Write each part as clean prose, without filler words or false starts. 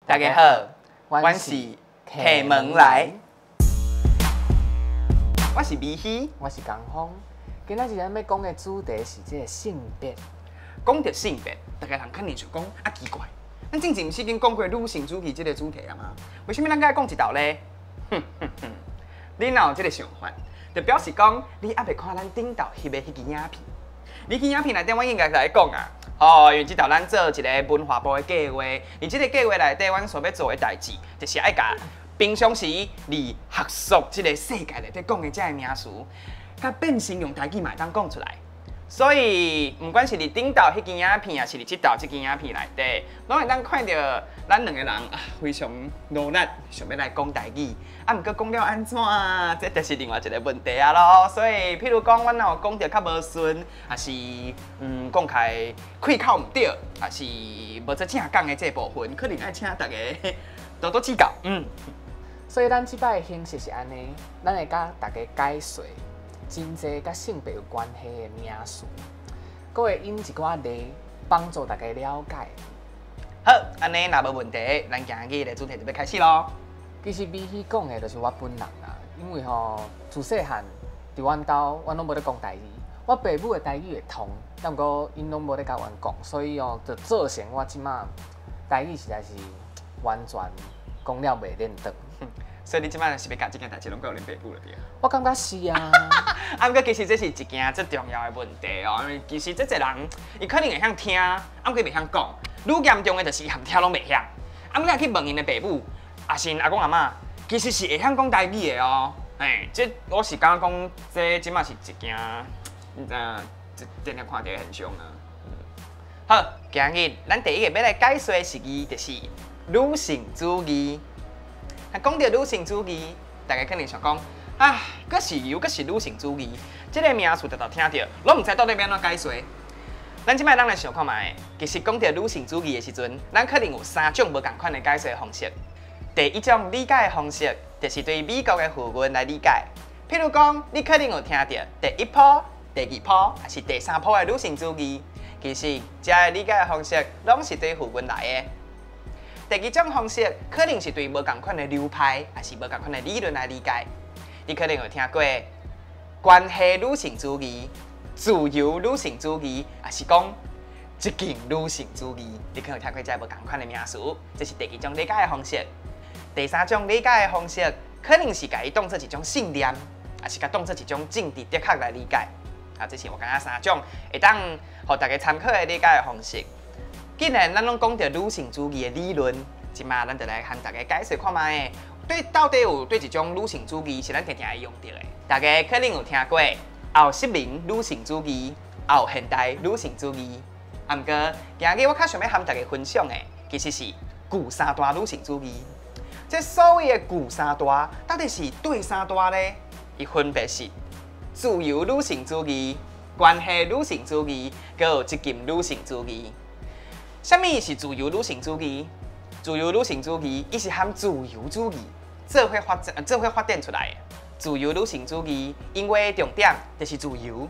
大家好，阮是提問來，我是美希。我是江峰。今仔日咱欲講的主題是這個性別。講著性別，逐家人肯定想講啊奇怪，咱之前毋是已經講過女性主義這个主題啊嗎？為啥物咱閣愛講一道咧？哼哼哼，你若有這个想法，就表示講你猶未看咱頂道翕的彼支影片。你支影片內底，我應該共你講啊，哦，因為這道咱做一个文化部的計劃，佇這个計劃內底，阮所欲做的代誌，就是愛共平常時佇學術這个世界內底講的這个名詞，共變成用台語嘛會當講出來。所以，毋管是佇頂道彼支影片，抑是佇這道這支影片內底，攏會當看著咱兩个人啊，非常努力，想欲來講台語。啊，毋過講了按怎？這就是另外一个問題啊囉。所以，譬如講，阮若有講著較無順，抑是講起來開口毋對，抑是無做正講的這部分，可能愛請大家多多指教。所以咱這擺的形式是按呢，咱會共大家解說真濟佮性別有關係的名詞，閣會引一寡例幫助大家了解。好，按呢若無問題，咱今日的主題就欲開始囉。其實美希講的就是我本人啦，因為吼自細漢佇阮兜，阮攏無咧講台語，我爸母的台語會通，但毋過𪜶攏無咧共阮講，所以哦就造成我這馬台語實在是完全講了袂輪轉。所以你這擺是欲共這件代誌攏怪予恁爸母了對？我感覺是啊。啊，毋過其實這是一件足重要的問題哦，因為其實足濟人，伊可能會曉聽，啊，毋過袂曉講。愈嚴重的就是伊含聽攏袂曉。啊，毋過去問𪜶的爸母，抑是阿公阿嬤，其實是會曉講台語的哦。欸，這我是感覺講，這這馬是一件，你知影，這定定看著的現象啊。好，今日咱第一个欲來解說的是字，就是女性主義。啊，講著女性主義，大家可能想講，啊，閣是又閣是女性主義，這个名詞常常聽著，攏毋知到底欲按怎解說。咱這擺咱來想看覓，其實講著女性主義的時陣，咱可能有三種無仝款的解說方式。第一種理解的方式，就是對美國的婦運來理解。譬如講，你可能有聽著第一波、第二波，抑是第三波的女性主義，其實這个理解的方式，攏是對婦運來的。第二種方式，可能是對無仝款的流派，抑是無仝款的理論來理解。你可能有聽過關係女性主義、自由女性主義，抑是講激進女性主義。你可能有聽過這無仝款的名詞，這是第二種理解的方式。第三種理解的方式，可能是共伊當做一種信念，抑是共當做一種政治哲學來理解。啊，這是我感覺三種會當予大家參考的理解的方式。既然咱攏講著女性主義的理論，這馬咱就來和大家解釋看覓，對到底有佗一種女性主義是咱定定會用著的。大家可能有聽過後殖民女性主義、後現代女性主義。啊，毋過今日我較想欲和大家分享的，其實是舊三大女性主義。這所謂的舊三大，到底是佗三大咧？伊分別是自由女性主義、關係女性主義，閣有激進女性主義。啥物是自由女性主義？自由女性主義，伊是和自由主義做伙發展、做伙發展出來的。自由女性主義，𪜶的重點就是自由。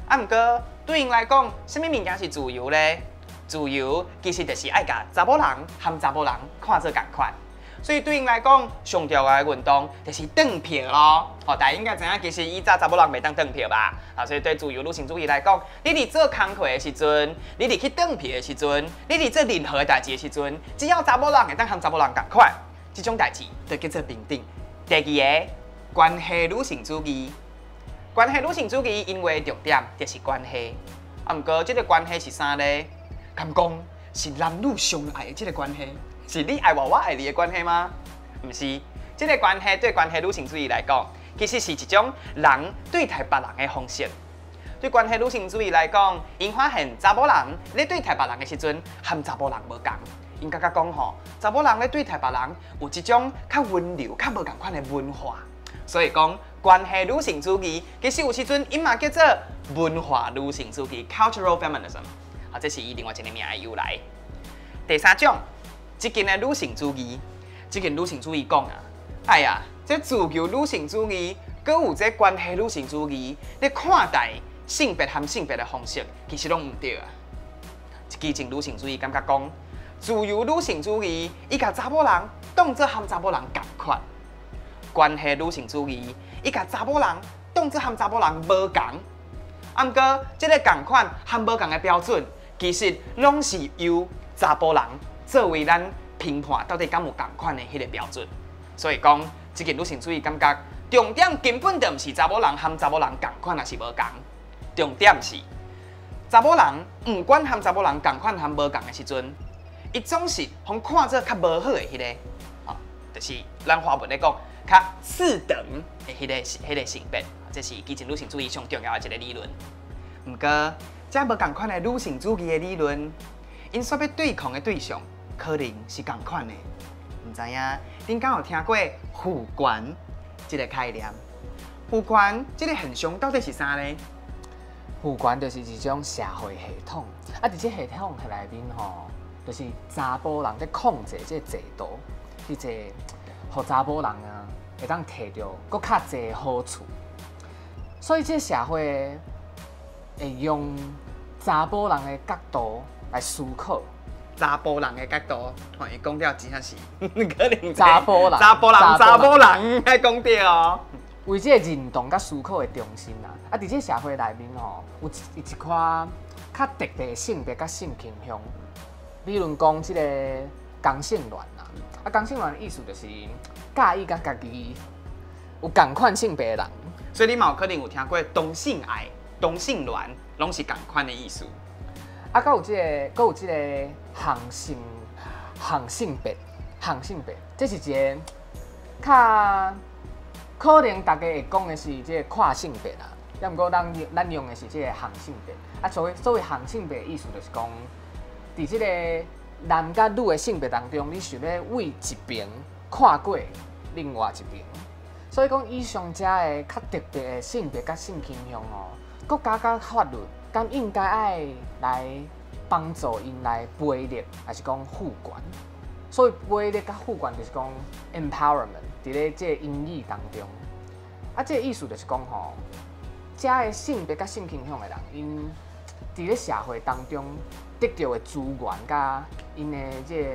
啊，毋過對𪜶來講，啥物物件是自由咧？自由其實就是愛共查某人和查某人看做仝款。所以對𪜶來講，上重要的運動就是轉票囉。哦，大家應該知影，其實以早查某人袂當轉票吧？啊，所以對自由女性主義來講，你佇做工課的時陣，你佇去轉票的時陣，你佇做任何的代誌的時陣，只要查某人會當和查某人仝款，這種代誌就叫做平等。第二个，關係女性主義，關係女性主義，𪜶的重點就是關係。啊，毋過這个關係是啥咧？敢講是男女相愛的這个關係？是你愛我，我愛你的關係嗎？毋是，這个關係對關係女性主義來講，其實是一種人對待別人的方式。對關係女性主義來講，𪜶發現查某人咧對待別人的時陣，和查埔人無仝。𪜶感覺講吼，查某人咧對待別人有一種較溫柔、較無仝款的文化。所以講，關係女性主義其實有時陣𪜶嘛叫做文化女性主義（cultural feminism）。啊，這是伊另外一个名的由來。第三種，激進的女性主義，激進女性主義講啊，哎呀，這自由女性主義，閣有這關係女性主義，咧看待性別和性別的方式，其實攏毋對啊。激進女性主義感覺講，自由女性主義，伊共查某人當做和查某人仝款；關係女性主義，伊共查某人當做和查某人無仝。啊，毋過這个仝款和無仝的標準，其實攏是由查埔人作為咱評判到底敢有仝款的彼个標準。所以講，這個女性主義感覺重點根本就毋是查某人和查某人仝款，抑是無仝。重點是查某人毋管和查某人仝款和無仝的時陣，伊總是予看做較無好的彼个，吼，就是咱華文咧講較次等的彼个性別，這是激進女性主義上重要的一個理論。毋過，這無仝款的女性主義的理論，𪜶所欲對抗的對象可能是仝款的。毋知影恁敢有聽過父權這个概念？父權這个現象到底是啥呢？父權就是一種社會系統，啊，佇這系統內面吼，就是查埔人咧控制這個制度，去這予查某人啊會當提著閣較濟好處，所以這個社會會用查埔人的角度來思考。查埔人的角度，吼，伊講了真正是可能查埔人，查埔人，查某人愛講對哦。為這個認同佮思考的中心啊，啊，佇這個社會內面吼，有一寡較特別的性別佮性傾向，比如講這個同性戀啦，啊，同性戀的意思就是佮意佮家己有仝款性別的人。所以你嘛有可能有聽過同性愛、同性戀，攏是仝款的意思。啊，閣有這個，閣有這個同性別，這是一個較可能大家會講的是這個跨性別啦，抑毋過咱用的是這個同性別。啊，所謂同性別的意思就是講，佇這個男佮女的性別當中，你想欲為一邊跨過另外一邊。所以講，以上遮的較特別的性別佮性傾向哦，國家佮法律敢應該愛來幫助𪜶來培育，抑是講賦權。所以培育佮賦權就是講 empowerment，佇咧這個英語當中。啊，這個意思就是講吼，遮的性別佮性傾向的人，𪜶佇咧社會當中得著的資源佮𪜶的這個，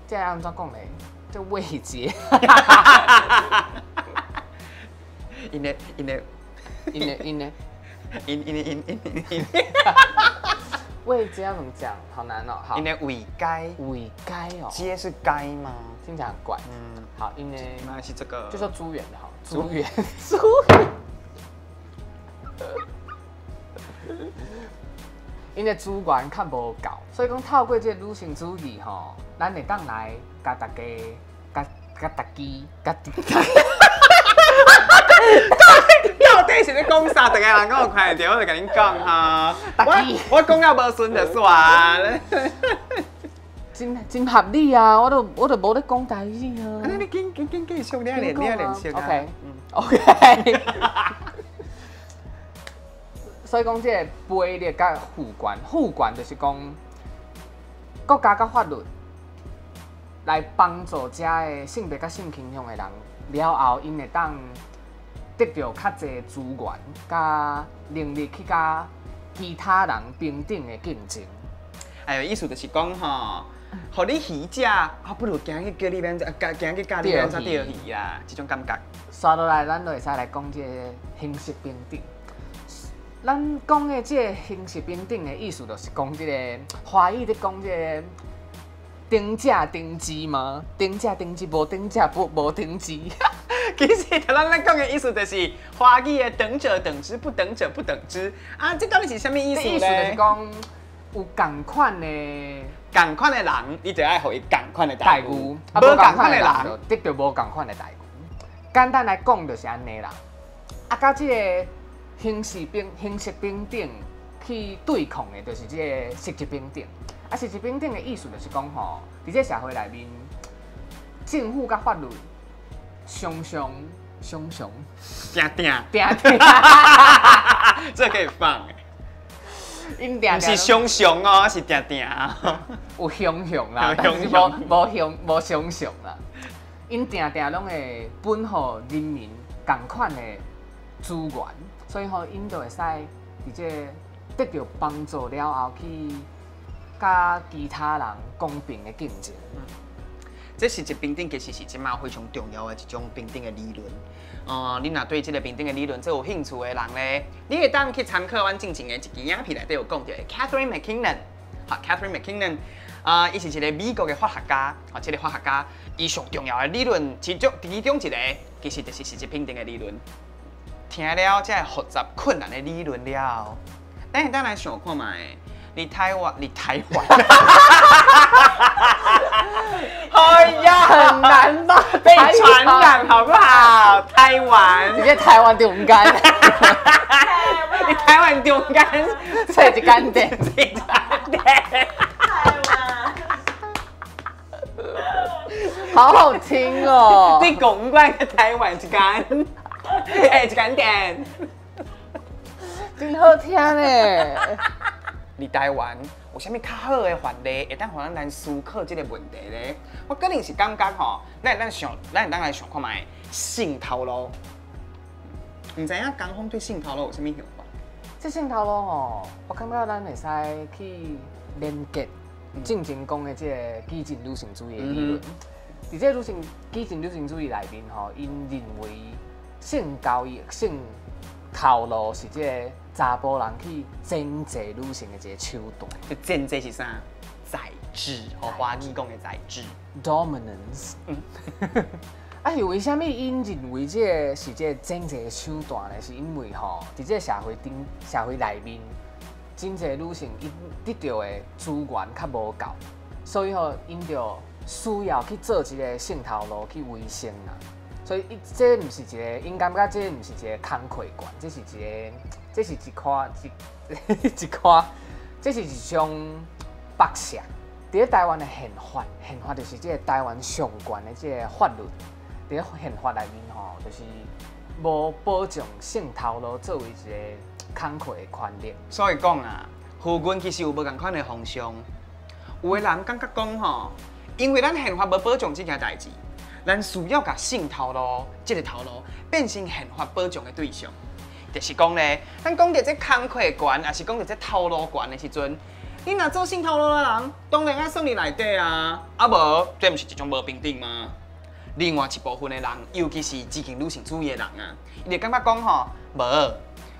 這按怎講咧？這位階。𪜶的𪜶的𪜶的𪜶的𪜶𪜶𪜶𪜶𪜶。位階要怎麼講？好難哦。好。𪜶的位階。位階哦。階是階嗎？聽起來很怪。嗯。好，𪜶的。那是這個。就說資源的好。資源。資源。𪜶的資源較無夠，所以講透過這個女性主義吼，咱會當來共大家、共共大家、共。到底是咧講啥？逐个人講有看著，我就共恁講哈。我講了無順就煞。真合理啊！我都無咧講台語啊。啊，你緊緊緊繼續，你愛練，你愛練習啊。 OK，OK。所以講，這個培育佮賦權，賦權就是講國家佮法律來幫助遮的性別佮性傾向的人，了後𪜶會當得著較濟資源，佮能力去佮其他人平等的競爭。哎呦，意思就是講吼，予你魚食，啊不如行去叫你免，行去教你按怎釣魚啦，這種感覺。煞落來，咱就會使來講這個形式平等。咱講的這個形式平等的意思，就是講這個華語咧講這個等者等之嗎？等者等之，無等者不無等之。其實，咱咧講的意思就是華語的等者等之，不等者不等之。啊，這到底是啥物意思呢？意思就是講有仝款的，仝款的人，你就愛予伊仝款的待遇；無仝款的人，得著無仝款的待遇。簡單來講就是按呢啦。啊，佮這個形式平等去對抗的，就是這個實質平等。啊，實質平等的意思就是講吼，佇這個社會內面，政府佮法律常常常常定定定定，這可以放。𪜶定毋是常常哦，是定定。有雄雄啦，但是無雄無常常啦。𪜶定定攏會分予人民仝款的資源，所以吼，𪜶就會使佇這個得著幫助了後，去佮佮其他人公平的競爭。這實質平等其實是這馬非常重要的一種平等的理論。你若對這個平等的理論做有興趣的人咧，你會當去參考阮進前的一支影片內底有講著的 Catherine MacKinnon。好，Catherine MacKinnon，啊，伊是一個美國的法學家。啊，這個法學家，伊上重要的理論，其中一個，其實就是實質平等的理論。聽了這個複雜困難的理論了，咱會當來想看覓，佇台灣，哎呀，很難吧？被傳染好不好？台灣，直接台灣中間，佇台灣中間，揣一間店，一間店，台灣，好好聽哦。佇公館的台灣一間，欸，一間店，真好聽呢。佇台灣有啥物較好的範例，會當予咱來思考這個問題咧？我個人是感覺吼，咱會當來想看覓性頭路。毋知影江峰對性頭路有啥物想法？這性頭路吼，我感覺咱會使去連結進前講的這個激進女性主義的理論。佇這個激進女性主義內面吼，𪜶認為性交易、性頭路是這個查埔人去鉗制女性的一個手段。這鉗制是啥？宰制，予華語講的宰制。 Dominance。啊，是為啥物𪜶認為這個是這個鉗制的手段呢？是因為吼，佇這個社會頂、社會內面，真濟女性𪜶得著的資源較無夠，所以吼，𪜶就需要去做一個性頭路去維生啦。所以，這毋是一個，𪜶感覺這毋是一個工課權，這是一塊一一塊，這是一種剝削。佇咧台灣的憲法，憲法就是這個台灣上懸的這個法律。佇咧憲法內面吼，就是無保障性頭路作為一個工課的權利。所以講啊，夫阮其實有無仝款的方向。有的人感覺講吼，因為咱憲法無保障這件代誌，咱需要共性頭路這個頭路變成憲法保障的對象。就是講咧，咱講著這工課權，抑是講著這頭路權的時陣，你若做性頭路的人，當然愛算佇內底啊。啊無，這毋是一種無平等嗎？另外一部分的人，尤其是激進女性主義的人啊，伊就感覺講吼，無，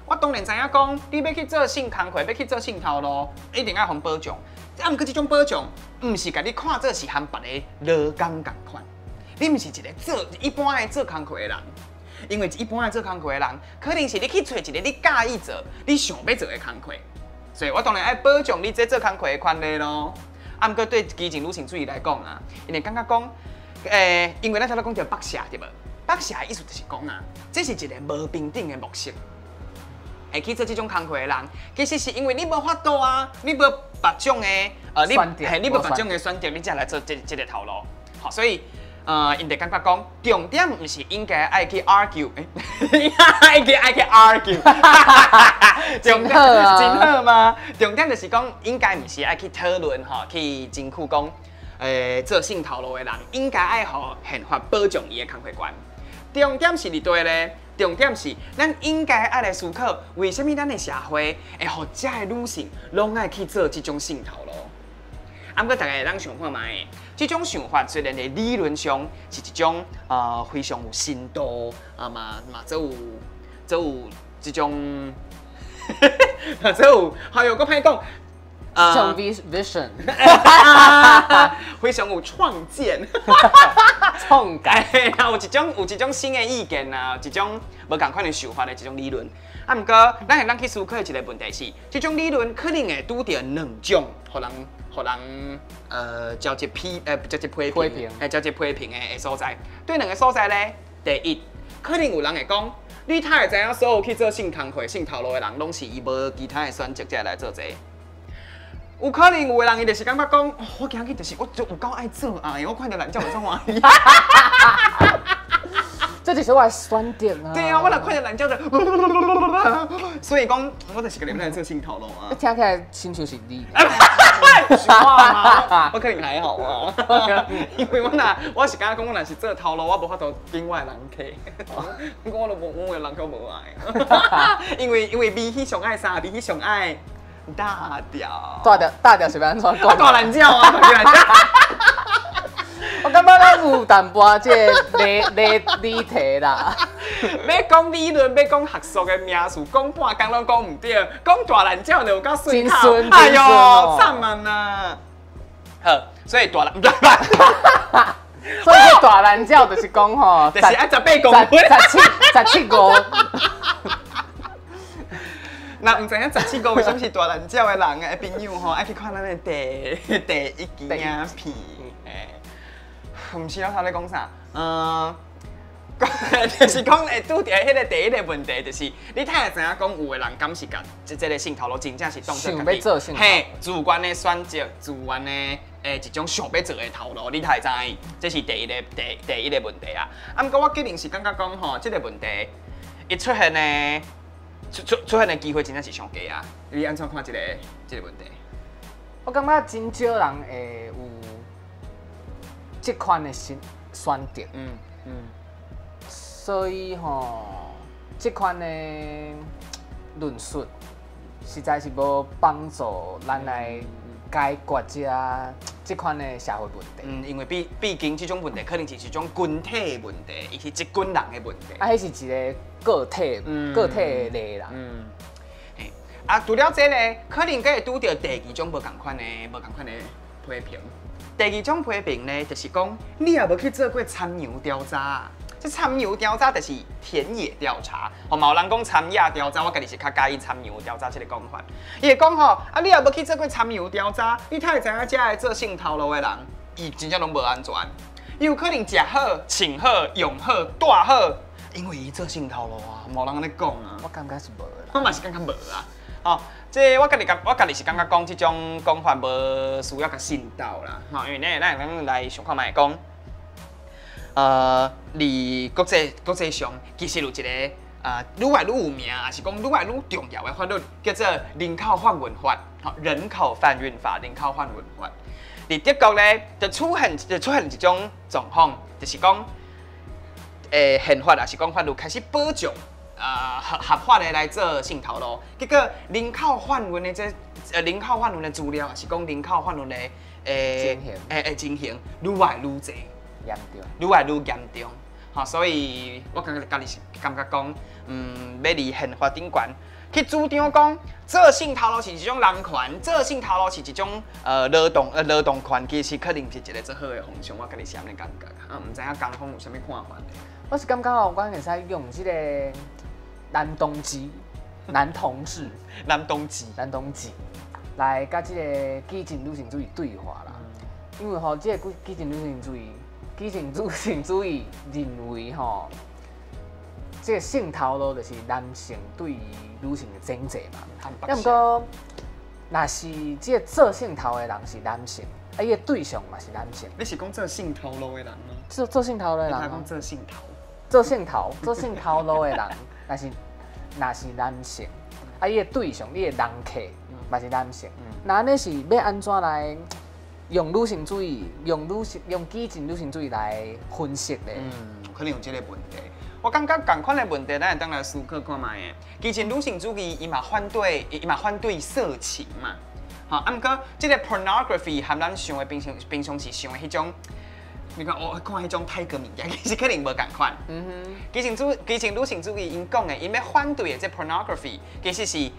我當然知影講，你欲去做性工課，欲去做性頭路，一定愛予保障。啊，毋過這種保障，毋是共你看做是和別个勞工仝款，你毋是一個做一般的做工課的人，因為一般的做工課的人，可能是你去揣一個你佮意做、你想欲做的工課，所以我當然愛保障你這做工課的權利囉。啊，毋過對激進女性主義來講啊，𪜶會感覺講，因為咱頭拄講著剝削對無？剝削的意思就是講啊，這是一個無平等的模式。會去做這種工課的人，其實是因為你無法度啊，你無別種的，你選擇你無別種的選擇，你才來做這個頭路。好，所以，𪜶就感覺講，重點毋是應該愛去 argue，愛去 argue，重點真好啊真好嗎？重點就是講，應該毋是愛去討論吼，去爭取講，做性頭路的人應該愛予憲法保障伊的工課權。重點是佇佗咧？重點是咱應該愛來思考，為啥物咱的社會會予遮的女性攏愛去做這種性頭路？啊，毋過大家會當想看覓，這種想法雖然佇理論上是一種非常有深度啊嘛做有這種，嘛做有，哎喲，閣歹講，像 vision 非常有創見。創改。哎呀，有一種新的意見啊，一種無仝款的想法的一種理論。啊，毋過咱會當去思考的一個問題是，這種理論可能會拄著兩種，予人招致批評，批評招致批評的所在。對兩个所在咧，第一，可能有人會講，你哪會知影所有去做性工課、性頭路的人，攏是伊無其他的選擇才會來做這個。有可能有的人伊就是感覺講，哦，我今日就是我就有夠愛做愛，我看著人才會足歡喜。這就是我的選擇啊。對啊，我若看著人才就，所以講，我就是個來做性頭路啊。聽起來親像是你。是我嗎？我可能還好啊，因為我是感覺講，我若是做頭路，我無法度跟我的人客，我都無，我的人客無愛，因為比起上愛啥？比起上愛大屌。大屌大屌是欲按怎講？大懶鳥啊！大懶鳥。我感覺咱有淡薄這個離離離題啦。欲講理論，欲講學術的名詞，講半工攏講毋對，講大懶鳥就有夠順口。哎喲，慘啊呐！好，所以大懶，所以這大懶鳥就是講吼，就是愛18公分，十七十七五。若毋知影十七五為啥物是大懶鳥的人的朋友吼，愛去看咱的第一支影片。欸，毋是，我頭咧講啥？嗯，就是講會拄著彼個第一個問題，就是你太會知影講有的人敢是共這個性頭路真正是當做想欲做性，嘿，自願的選擇，自願的一種想欲做的頭路，你太會知，這是第一個問題啊。啊，毋過我個人是感覺講吼，這個問題伊出現的出現的機會真正是上低啊。你按怎看這個問題？我感覺真少人會有這款的選選擇，所以吼，這款的論述實在是無幫助咱來解決這款的社會問題。嗯，因為畢竟這種問題可能是一種群體的問題，伊是一群人的問題。啊，彼是一個個體個體的例啦。嗯，啊，除了這個，可能閣會拄著第二種無仝款的批評。第二種批評呢，就是講你也無去做過田野調查。這田野調查就是田野調查，吼，嘛有人講田野調查，我家己是較佮意田野調查這個講法。伊會講吼，啊，你也無去做過田野調查，你哪會知影遮的做性頭路的人，伊真正攏無安全。伊有可能食好、穿好、用好、蹛好，因為伊做性頭路啊，無人按呢講啊。我感覺是無啦。我嘛是感覺無啊。吼，這我家己是感覺講這種講法無需要共信到啦。吼，因為咱會當來想看覓講，佇國際上，其實有一個愈來愈有名，抑是講愈來愈重要的法律，叫做人口販運法。吼，人口販運法，人口販運法。佇德國咧，就出現一種狀況，就是講，憲法抑是講法律開始保障合法的來做性頭路，結果人口販運的資料，抑是講人口販運的情形，情形愈來愈濟。嚴重，愈來愈嚴重，吼，所以我感覺家己是感覺講，欲佇憲法頂懸去主張講做性頭路是一種人權，做性頭路是一種勞動權，其實可能毋是一個足好的方向，我家己是按呢感覺，啊，毋知影江峰有啥物看法咧？我是感覺哦，阮會使用這個男同志、男同志、男同志、男同志來佮這個激進女性主義對話啦，因為吼，這個激進女性主義。激進女性主義認為吼，這個性頭路就是男性對於女性的統治嘛。啊，毋過，若是這個做性頭的人是男性，啊，伊的對象嘛是男性。你是講做性頭路的人嗎？做性頭路的人。你講做性頭。做性頭路的人，若是男性，啊，伊的對象，伊的人客嘛是男性。那按呢是欲按怎來用女性主義，用激進女性主義來分析咧？嗯，可能有這個問題。我感覺仝款的問題，咱會當來思考看覓的。其實女性主義伊嘛反對色情嘛。吼，啊，毋過這個 pornography 和咱想的平常時想的彼種，你看我看彼種泰國物件，其實可能無仝款。激進女性主義𪜶講的，𪜶欲反對的這 pornography，其實是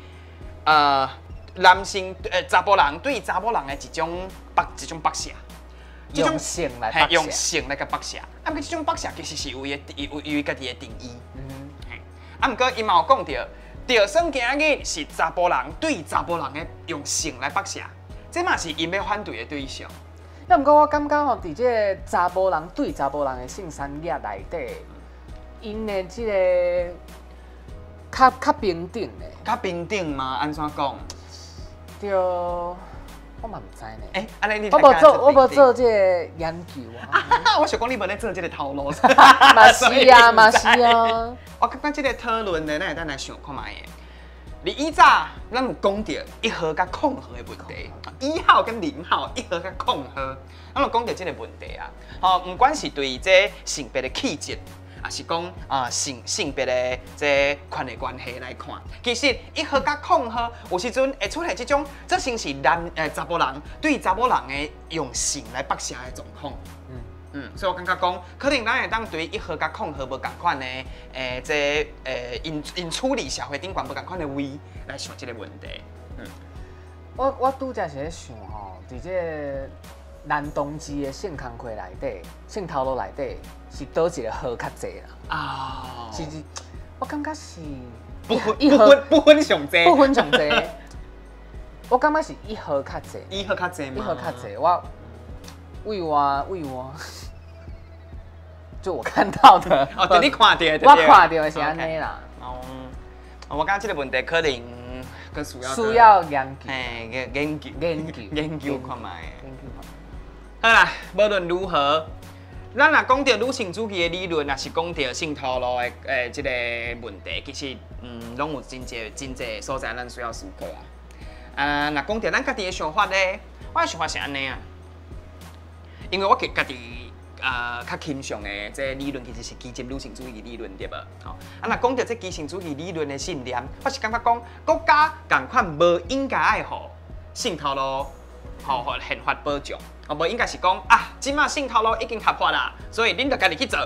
男性查埔人對查某人的一種剝削，用性來剝削，用性來共剝削。啊，毋過這種剝削其實是有伊家己的定義。啊，毋過伊嘛有講著，就算今日是查埔人對查埔人的用性來剝削，這嘛是𪜶欲反對的對象。啊，毋過我感覺吼，佇這個查埔人對查埔人的性產業內底，𪜶的這個較平等的。較平等嗎？按怎講？對，我嘛毋知呢。欸，按呢你我無做這個研究啊。我想講你無咧做這個頭路。嘛是啊，嘛是啊。我感覺這個討論呢，咱會當來想看覓的。佇以早，咱有講著一號佮空號的問題，一號跟零號，一號佮空號，咱有講著這個問題啊。吼，毋管是對這性別的氣質，抑是講啊性別的這權力關係來看，其實1號佮0號有時陣會出現這種，這先是男查埔人對查某人的用性來剝削的狀況。所以我感覺講，可能咱會當對1號佮0號無仝款的，這𪜶𪜶處理社會頂懸無仝款的位來想這個問題。我拄才是咧想吼，佇這個男同志的性工課內底，性頭路內底是佗一個號較濟啦？是，我感覺是不分一號不分上濟，不分上濟。我感覺是一號較濟，一號較濟嗎？一號較濟。我為我，就我看到的。哦，對你看著的，我看著的是按呢啦。哦，我感覺這個問題可能閣需要需要研究，嘿，研究研究研究看覓。研究看。好啦，無論如何，咱若講著女性主義的理論，抑是講著性套路的這个問題，其實攏有真濟真濟所在，咱需要思考啊。啊，若講著咱家己的想法咧，我的想法是按呢啊，因為我家己較傾向的這理論其實是基進女性主義理論，對無？吼，啊，若講著這基進主義理論的信念，我是感覺講國家仝款無應該愛予性套路，吼，予憲法保障，哦，無應該是講啊，這馬性套路已經合法啦，所以恁著家己去做。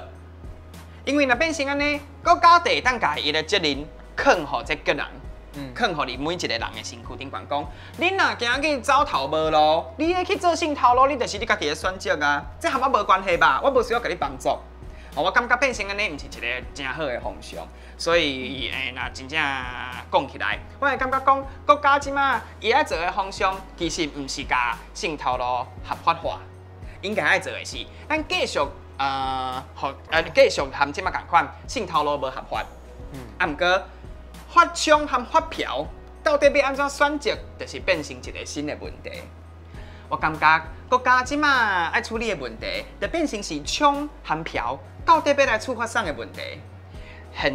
因為若變成按呢，國家就會當共伊的責任囥予這個人。囥予你每一个人的身軀頂懸講，恁若行去走投無路，你咧去做性頭路，你就是你家己的選擇啊，這和我無關係吧？我無需要共你幫助。哦，我感覺變成按呢，毋是一個誠好的方向。所以，若真正講起來，我會感覺講，國家這馬伊愛做的方向，其實毋是共性頭路合法化，應該愛做的是，咱繼續予繼續含這馬仝款性頭路無合法，啊，毋過發槍和發嫖到底欲按怎選擇，就是變成一個新的問題。我感覺國家這馬愛處理的問題，就變成是槍和嫖到底欲來處罰啥的問題。現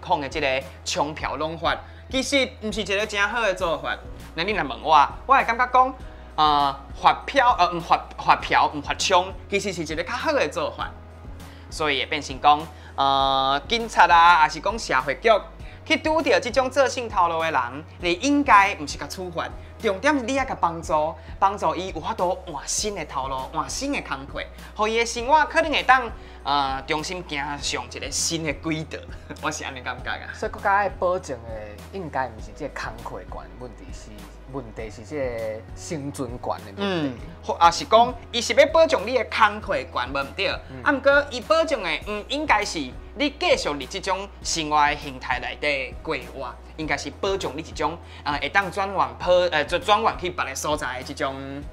況的這个槍嫖攏法，其實毋是一个誠好的做法。那你若問我，我會感覺講，罰嫖毋罰嫖毋罰槍，其實是一个較好的做法。所以會變成講，警察啊，抑是講社會局去拄著這種做性頭路的人，你應該毋是共處罰，重點是你愛共幫助，幫助伊有法度換新的頭路，換新的工課，予伊的生活可能會當重新行上一个新的軌道。我是按呢感覺啊。所以國家愛保證的，應該毋是這个工課權問題，是問題是這个生存權的問題。或抑是講，伊是欲保障你的工課權無毋對，啊，毋過伊保障的毋應該是你繼續佇這種生活的形態內底過活，應該是保障你一種會當轉換跑轉換去別个所在的這種，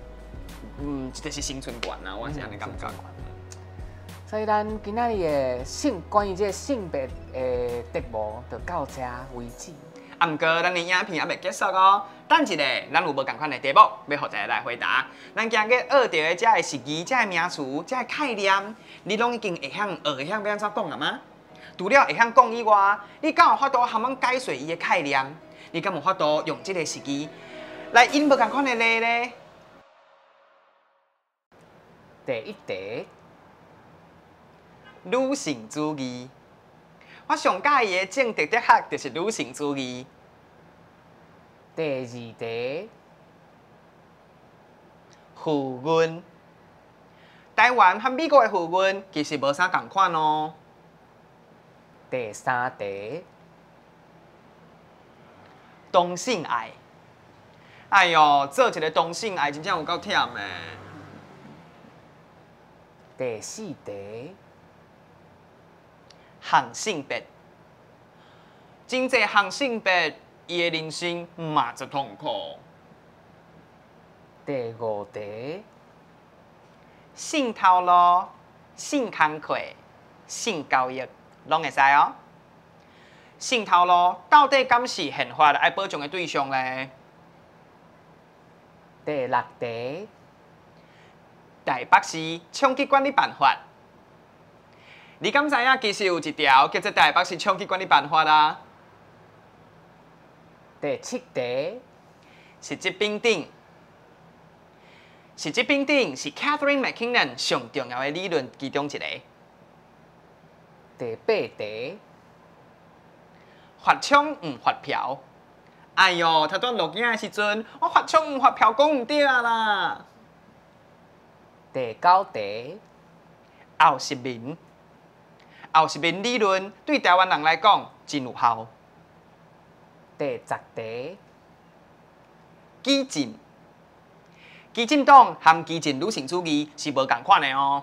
這就是生存權啊，我是按呢感覺。所以咱今仔日的性關於這个性別的題目，就到這為止。啊，毋過咱的影片猶未結束哦。等一下，咱有無仝款的題目欲予大家來回答。咱今日學著的這个實字、這个名詞、這个概念，你攏已經會曉學會曉欲按怎講了嗎？除了會曉講以外，你敢有法度含阮解說伊的概念？你敢有法度用這个實字來引無仝款的例咧？第一題，女性主義。我上佮意的政治哲學就是女性主義。第二題，婦運。台灣和美國的婦運其實無啥仝款哦。第三題，同性愛。哎喲，做一个同性愛真正有夠忝的。第四題，同性別。真濟同性別，伊的人生嘛足痛苦。第五題，性頭路、性工課、性教育，攏會使哦。性頭路到底敢是憲法愛保障的對象咧？第六題，台北市槍擊管理辦法。你敢知影其實有一條叫做台北市槍擊管理辦法啊？第七題，實質平等。實質平等是 Catharine MacKinnon 上重要的理論其中一个。第八題。發槍毋發票。哎喲，頭拄錄影的時陣，我發槍毋發票講毋對啊啦。第九題。後殖民，後殖民理論對台灣人來講真有效。第十題。激進，基進黨和激進女性主義是無仝款的哦。